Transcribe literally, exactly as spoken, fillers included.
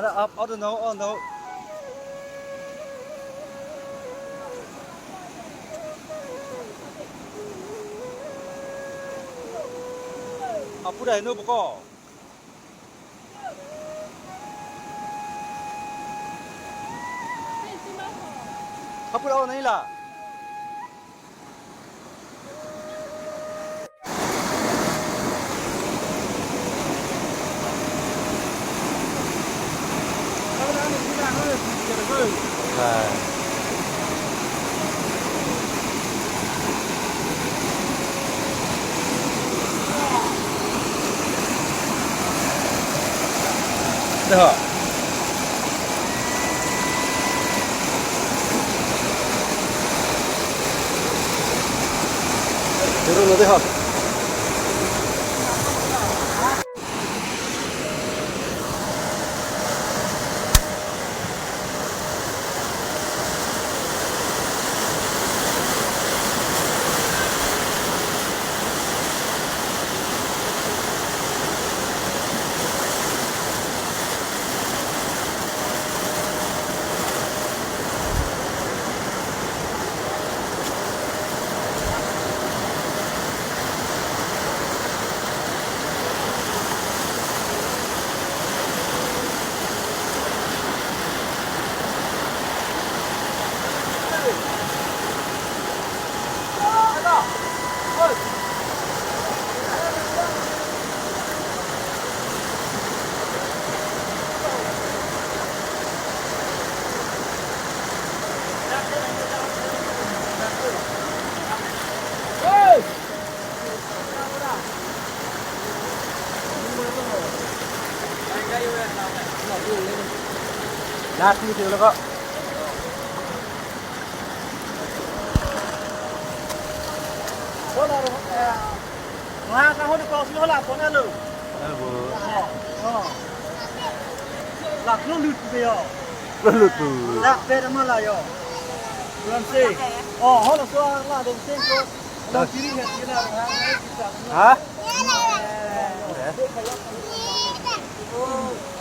Up, out, no, oh, no. Apura heno buko. Apura, oh, nahi la. Dah. Turun nanti, ha. Last ni sih lo kok. Wah, kaho de kok sih hola pon alo. Alo. Oh, oh. Lak lo lut be yo. Lo lut tu. Lak be ma la yo. Tuan si. Oh, hola so la de sen ko. La kiri he kila. Ha? Oh.